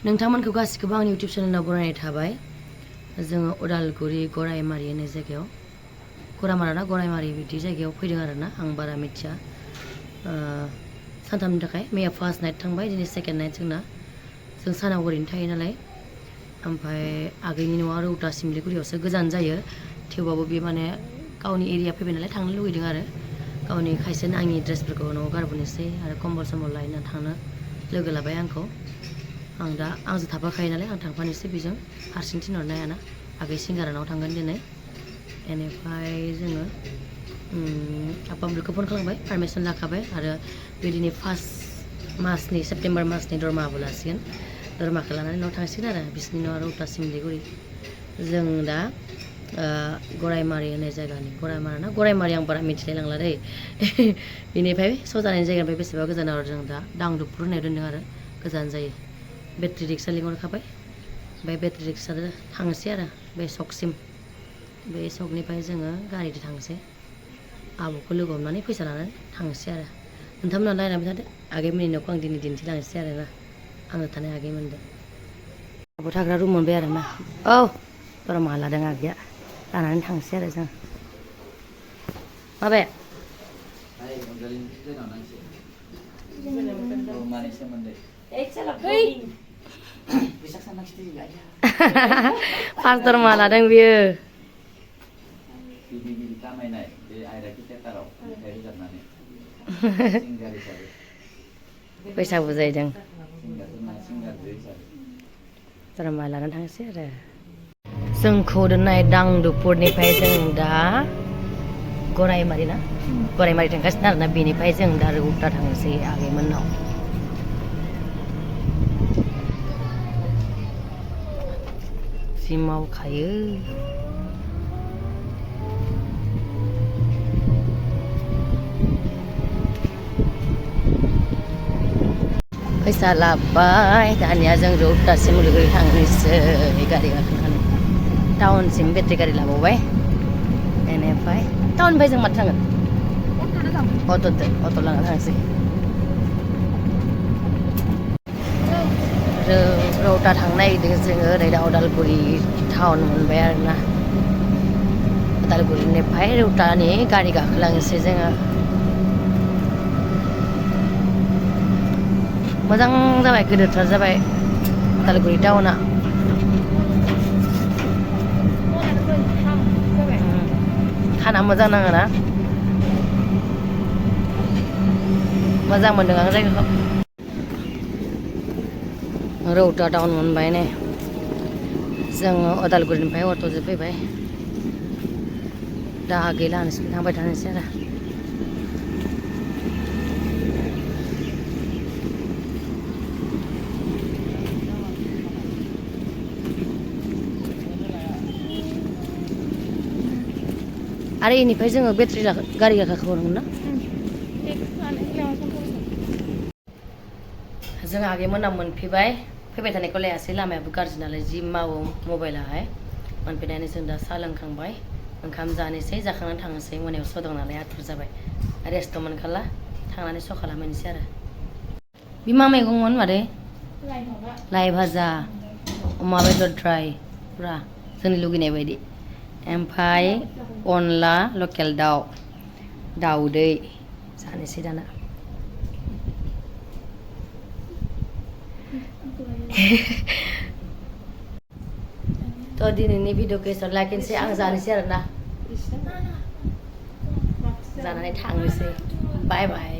नोंथांमोनखौ गासिखौबो आंनि इउटिउब चेनेलाव बरायनाय थाबाय। जोङो उदालगुरि गरायमारि होननाय जायगायाव गरामारा गरायमारि बिदि जायगायाव फैदों आरोना आं बारा मिथिया। सानथामनि थाखाय मैया फार्स्ट नाइट थांबाय दिनै सेकेन्ड नाइट जोंना। जों सानाव ओरैनो थायो नालाय। ओमफ्राय आगैनि न'आ रौता सिमलिगुरियावसो गोजान जायो। थेवबाबो बे माने गावनि एरिया फैबाय नालाय थांनो लुगैदों आरो। गावनि खायसेनो आंनि ड्रेसफोरखौ न'आव गारबोनोसै आरो कम्बल सम्बल लायनानै थांनो लोगो लाबाय आंखौ। आं दा आंजों थाफाखायो नालाय आं थांफानोसै बेजों हारसिं थिनहरनो हायाना। आगै सिंगारानाव थांगोन दिनै। बेनिफ्राय जोङो आफामोनखौ फन खालामबाय पारमिसन लाखाबाय आरो बिदिनो फार्स्ट मासनि सेप्तेम्बर मासनि दरमाहाबो लासिगोन। दरमाखौ लानानै न'आव थांसिगोन आरो बिसिनि न'आ रौता सिमलिगुरि। जों दा गरायमारि होननाय जायगानि गरायमारि आं बारा मिथिलाय लांला दै। बेनिफ्राय सजानायनि जायगानिफ्राय बेसेबा गोजानाव जों दा दांदुफुर होननाय दोनदों आरो गोजान जायो। बेटारि रिक्सा लिंहरखाबाय ओमफ्राय बेटारि रिक्साजों थांसै आरो बे सकसिम। बे सकनिफ्राय जोङो गारिजों थांसै। आब'खौ लोगो हमनानै फैसा लानानै थांसै आरो। नोंथांमोना नायनानै थादो आगैमोननि न'खौ आं दिनै दिन्थिलांसै आरोना आंनो थानाय आगैमोनदो। आब' थाग्रा रुम मोनबाय आरोना। औ दरमाहा लादों आगैया लानानै थांसै आरो जों। माबे फार्स्ट दरमाहा लादों बियो। फैसा बुजायदों। दरमाहा लानानै थांसै आरो। जोंखौ दोननाय दांदुफुरनिफ्राय जों दा गरायमारि थांगासिनो आरोना। बेनिफ्राय जों दा रौता थांसै आगैमोननाव। जि मावखायो। फैसा लाबाय दानिया जों रौता सिमलिगुरि थांनोसै गारि गाखोनानै। टाउनसिम बेटारि गारि लाबावबाय। बेनिफ्राय टाउननिफ्राय जों माथो थांगोन अट' लाना थांसै। रौता थांनो नागिरदों जोङो ओरै दा उदालगुरि टाउन मोनबाय आरोना। उदालगुरिनिफ्राय रौतानि गारि गाखोलांनोसै जोङो। मोजां जाबाय गिदिरथार जाबाय उदालगुरि टाउना। थाना मोजां नाङोना। मोजां मोनदों आं जायगाखौ। रौता टाउन मोनबाय नै। जोङो उदालगुरिनिफ्राय अट'जों फैबाय। दा आगै लानोसै थांबाय थानोसै आरो। आरो इनिफ्राय जोङो बेटारि गारि गाखोबावनांगोन ना। जों आगैमोननाव मोनफैबाय। फैबाय थानायखौ लायासै लामायाबो गाज्रि नालाय जि मावो मबाइलाहाय। मोनफैनानै जों दा साहा लोंखांबाय ओंखाम जानोसै जाखांनानै थांनोसै मोनायाव सदं नालाय आथुर जाबाय रेस्टथ' मोनखाला थांनानै स' खालामहैनोसै आरो। बे मा मैगंमोन मादै? लाइ भाजा अमा बेदर ड्राय फुरा जोंनि लुगैनाय बायदि। ओमफ्राय अनला लकेल दाउ दाउदै जानोसै दाना। थ' दिनैनि भिडिअखौ एसेयावनो लाखिनोसै आं जानोसै आरोना। जानानै थांनोसै बाय बाय।